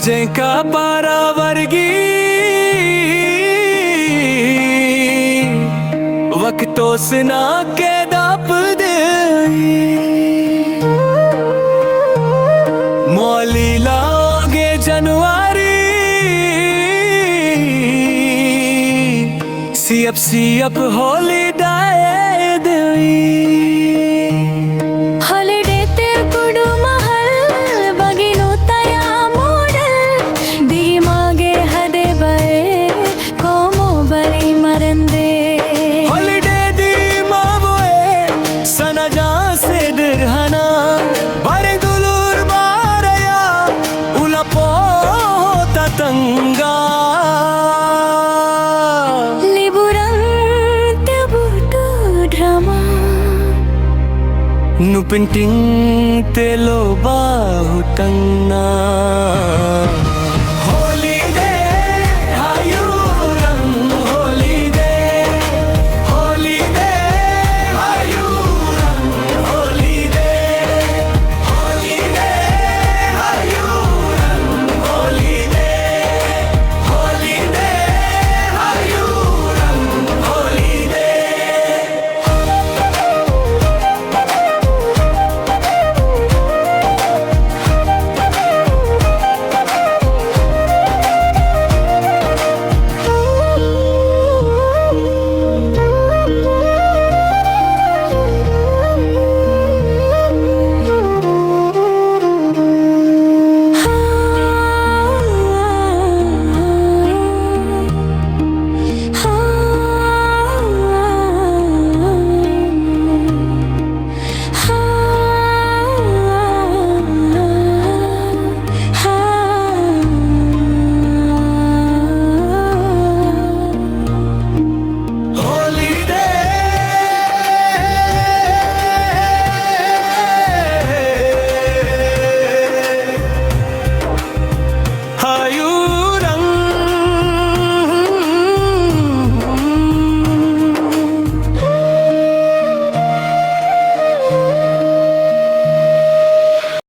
Jengka पारा वर्गी वक्तो सना के दाप दे मौली लागे जनवरी सियप सियप होली डाए देवी। हॉलिडे ते कुडू महल बगिनो तया मॉडल दिमागे हदे बए कोमो बरी मरंदे। हॉलिडे दी मावोए सना जा से दिरहना बारे दुलूर बारया उला पोता तंगा। लिबुरंग ते बुटू ड्रामा नुपिंटिंग तेलो बाहुटंगना।